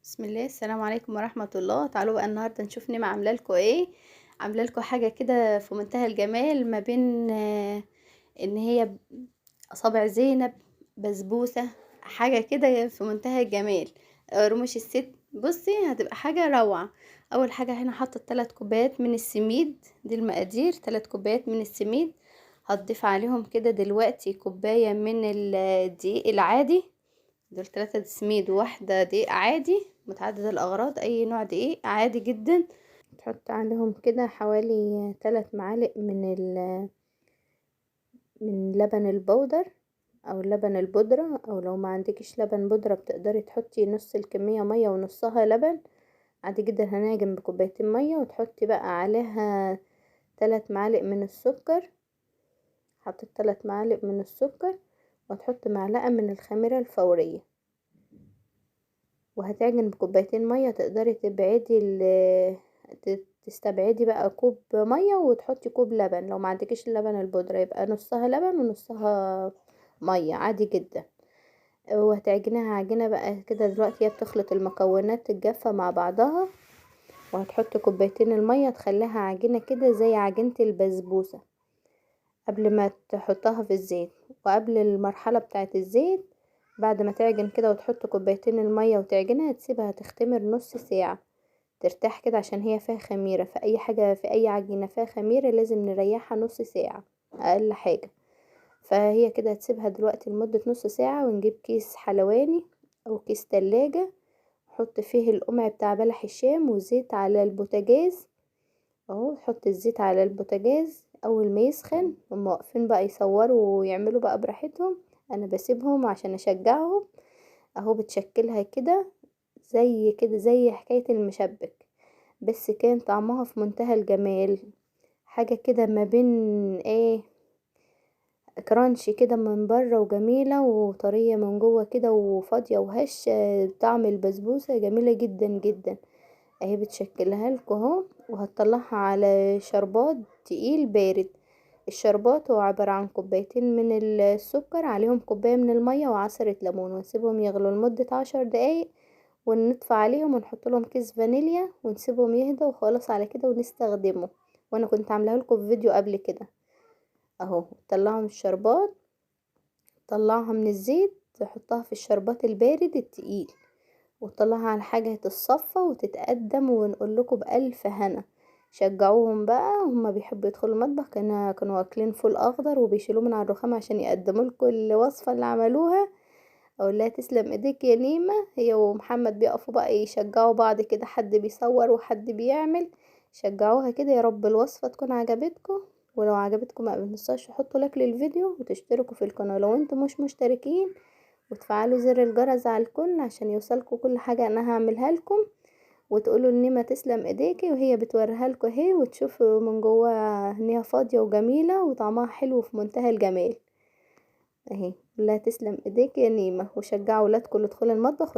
بسم الله. السلام عليكم ورحمة الله. تعالوا بقى النهاردة نشوف نعمة عاملة لكم ايه. عاملة لكم حاجة كده في منتهى الجمال، ما بين ان هي اصابع زينب، بسبوسة، حاجة كده في منتهى الجمال، رموش الست. بصي هتبقى حاجة روعة. اول حاجة هنا حاطة 3 كوبايات من السميد، دي المقادير، 3 كوبايات من السميد. هتضيف عليهم كده دلوقتي كوباية من الدقيق العادي، دول 3 سميد وواحدة دقيق عادي متعدد الأغراض، أي نوع دقيق عادي جدا. تحط عليهم كده حوالي 3 معالق من لبن البودر أو لبن البودرة، أو لو ما عندكيش لبن بودرة بتقدري تحطي نص الكمية مية ونصها لبن عادي جدا. هنعجن بكوبايتين مية، وتحطي بقى عليها 3 معالق من السكر. حطيت 3 معالق من السكر، وتحط معلقة من الخميرة الفورية، وهتعجن بكوبايتين مية. تقدري تستبعدي بقى كوب مية وتحطي كوب لبن لو ما عندكيش اللبن البودرة، يبقى نصها لبن ونصها مية عادي جدا. وهتعجنيها عجينة بقى كده. دلوقتي هي بتخلط المكونات الجافة مع بعضها، وهتحط كوبايتين المية، تخليها عجينة كده زي عجينة البسبوسة قبل ما تحطها في الزيت. وقبل المرحلة بتاعة الزيت، بعد ما تعجن كده وتحط كوبايتين المية وتعجنها، تسيبها تختمر نص ساعة ترتاح كده، عشان هي فيها خميرة. فأي حاجة في أي عجينة فيها خميرة لازم نريحها نص ساعة أقل حاجة. فهي كده هتسيبها دلوقتي لمدة نص ساعة. ونجيب كيس حلواني أو كيس تلاجة، نحط فيه القمع بتاع بلح الشام وزيت على البوتاجاز اهو. نحط الزيت على البوتاجاز اول ما يسخن. هم واقفين بقى يصوروا ويعملوا بقى براحتهم، انا بسيبهم عشان اشجعهم اهو. بتشكلها كده زي كده زي حكاية المشبك، بس كان طعمها في منتهى الجمال. حاجة كده ما بين ايه، كرانشي كده من بره وجميلة، وطرية من جوه كده، وفاضية وهشة، طعم البسبوسة جميلة جدا جدا اهي. بتشكلها لكم اهو، وهتطلعها على شربات تقيل بارد. الشربات هو عبارة عن كوبايتين من السكر عليهم كوباية من المية وعصرة ليمون، ونسيبهم يغلوا لمدة 10 دقايق، ونطفي عليهم ونحط لهم كيس فانيليا ونسيبهم يهدوا وخلاص على كده ونستخدمه. وانا كنت عاملاها لكم في فيديو قبل كده اهو. طلعهم الشربات، طلعها من الزيت، تحطها في الشربات البارد التقيل، وتطلعها على حاجة تتصفى وتتقدم، ونقول لكم بألف هنا. شجعوهم بقى، هما بيحبوا يدخلوا المطبخ. كانوا واكلين فول اخضر وبيشيلوه من على الرخام عشان يقدموا لكم الوصفه اللي عملوها. اقول لها تسلم ايديك يا نيمه، هي ومحمد بيقفوا بقى يشجعوا بعض كده، حد بيصور وحد بيعمل. شجعوها كده. يا رب الوصفه تكون عجبتكم، ولو عجبتكم ما تنسوش تحطوا لايك للفيديو وتشتركوا في القناه لو انتم مش مشتركين، وتفعلوا زر الجرس على الكل عشان يوصلكم كل حاجه انا هعملها لكم. وتقولوا لنيمة تسلم ايديكي وهي بتوريها لكم اهي، وتشوفوا من جوه ان هي فاضيه وجميله وطعمها حلو في منتهى الجمال اهي. لا تسلم ايديكي يا نيمة، وشجعوا ولادكم لدخول المطبخ.